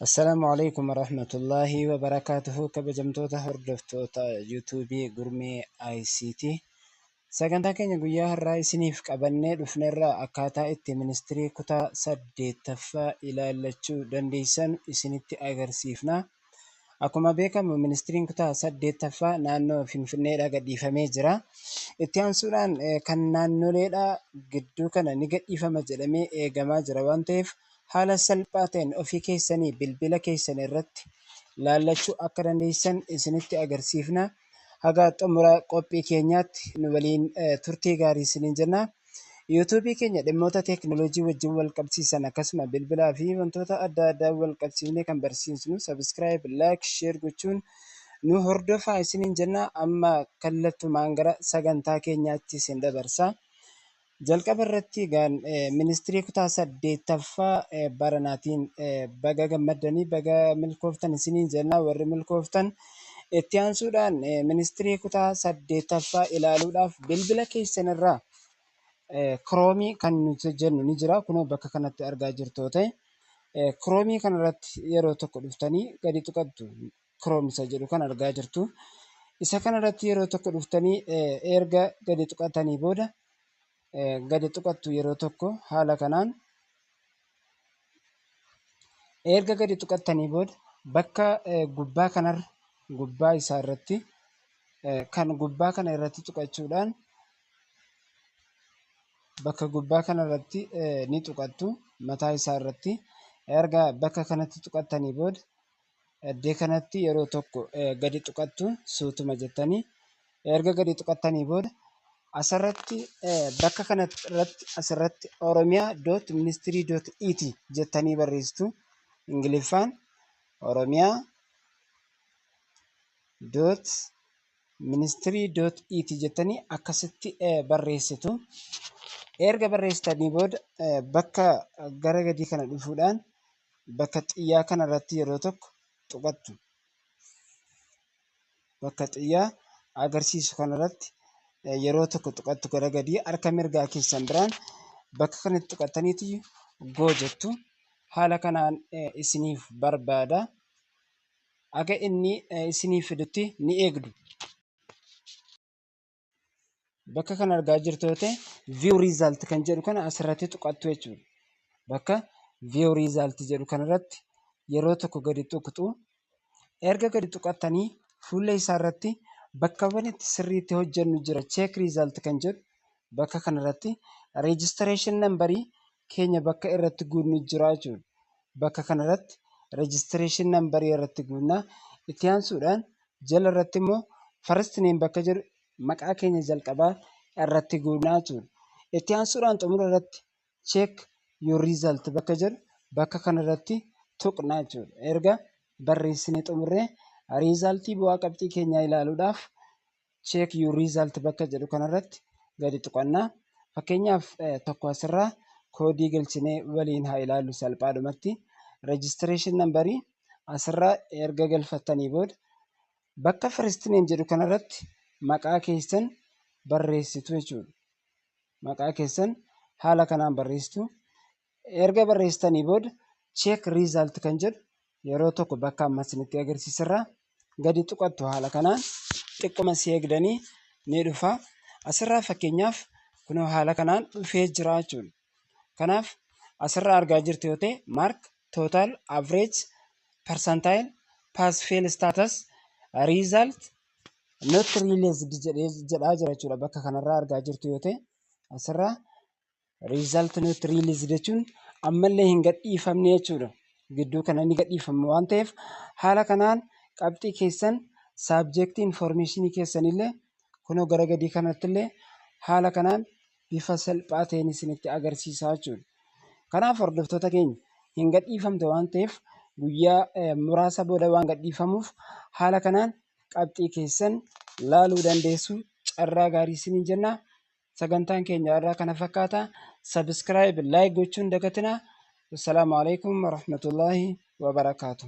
Assalaamu alaikum warahmatullaahi wabarakaatuhu. Kabajamtoota hordoftoota YouTubeii Gurmee ICT, sagantaa keenya guyyaa har'aa isiniif qabannee dhufnerraa akkaataa itti ministirii kutaa 8ffaa ilaallachuu dandeessan isinitti agarsiifna. Akkuma beekamu, ministiriin kutaa 8ffaa naannoo Finfinneedhaa gadhiifamee jira. Itti aansuudhaan kan naannoleedhaa gidduu kana ni gadhiifama jedhamee eegamaa jira waan ta'eef, haala salphaa ta'een ofii keessanii bilbila keessan irratti laallachuu akka dandeessan isinitti agarsiifna. Haga xumura qophii keenyaatti nu waliin turtii gaarii isiniin jenna. YouTubeii keenya dhimmoota teekinooloojii wajjin wal qabsiisan, akkasuma bilbilaa fi wantoota adda addaa wal qabsiifnee kan barsiisnu, subscribe, like, share gochuun nu hordofaa isiniin jenna. Amma kallattumaan gara sagantaa keenyaatti isin dabarsa. Jalqaba irratti gaan ministirii kutaa 8ffaa baranaatiin baga gammaddanii, baga milkooftan isiniin jenna, warri milkooftan. Itti aansuudhaan ministirii kutaa 8ffaa ilaaluudhaaf bilbila keessan irraa Chromeii kan nuti jennu ni jira. Kunoo bakka kanatti argaa jirtu ta'e, Chromeii kanarratti yeroo tokko dhuftanii gadi tuqattu. Chrome isa jedhu kan argaa jirtu. Isa kanarratti yeroo tokko dhuftanii erga gadi tuqatanii booda, gadi tuqattu yeroo tokko haala kanaan. Erga gadi tuqattanii booda, bakka gubbaa kanarra, gubbaa isaa irratti, kan gubbaa kana irratti tuqachuudhaan bakka gubbaa kanarratti ni tuqattu mataa isaa irratti. Erga bakka kanatti tuqattanii booda, iddoo kanatti yeroo tokko gadi tuqattu suutuma jettanii. Erga gadi tuqattanii booda, asirratti bakka kanarratti, asirratti oromiyaa.ministry.et jettanii barreessitu. Ingiliffaan oromiyaa.ministry.et jettanii akkasitti barreessitu. Erga barreessitanii booda, bakka gara gadii kana dhufuudhaan bakka xiyyaa kanarratti yeroo tokko tuqattu. Bakka xiyyaa agarsiisu kanarratti yeroo tokko tuqattu. Gara gadii harka mirgaa keessan biraan bakka kanatti tuqattaniiti go jettu. Haala kanaan isiniif barbaada. Aga inni isiniif fidutti ni eegdu. Bakka kana argaa jirtu yoo ta'e, view result kan jedhu kana asirratti tuqattu jechuudha. Bakka view result jedhu kanarratti yeroo tokko gadi tuqxu. Erga gadi tuqattanii, fuula isaa irratti bakkawwan itti sirriitti hojjennu jira. Check result kan jedhu bakka kanarratti registration numberii keenya bakka irratti guunnu jira jechuudha. Bakka kanarratti registration numberii irratti guunnaa. Itti aansuudhaan jala irratti immoo first name bakka jedhu maqaa keenya jalqabaa irratti guunnaa jechuudha. Itti aansuudhaan xumura irratti check your result bakka jedhu bakka kanarratti tuqnaa jechuudha. Erga barreessinee xumurree, resultii bu'aa qabxii keenyaa ilaaluudhaaf check your result bakka jedhu kanarratti gadi tuqannaa. Fakkeenyaaf, tokko asirraa koodii galchinee waliin haa ilaallu salphaadhumatti. Registration numberii asirraa erga galfattanii booda, bakka first name jedhu kanarratti maqaa keessan barreessitu jechuudha. Maqaa keessan haala kanaan barreessitu. Erga barreessitanii booda, check result kan jedhu yeroo tokko bakka amma isinitti agarsiisarraa gadi tuqattu. Haala kanaan xiqquma si eegdanii ni dhufa. Asirraa fakkeenyaaf kunoo haala kanaan dhufee jira jechuudha. Kanaaf asirraa argaa jirtu yoo ta'e, mark, total, average, percentile, pass fail status, result not released jedhaa jira jechuudha. Bakka kanarraa argaa jirtu yoo ta'e, asirraa result not released jechuun ammallee hin gadhiifamne jechuudha. Gidduu kana ni gadhiifama waan ta'eef, haala kanaan qabxii keessan, subjectii informationii keessanillee kunoo gara gadii kanattillee haala kanaan bifa salphaa ta'een isinitti agarsiisaa jechuudha. Kanaaf hordoftoota keenya, hin gadhiifamte waan ta'eef, guyyaa muraasa booda waan gadhiifamuuf, haala kanaan qabxii keessan laaluu dandeessu. Carraa gaarii isiniin jenna. Sagantaan keenya irraa kana fakkaata. Subscribe, like gochuun dagatinaa. Assalaamu alaikum warahmatullaahi wabarakaatu.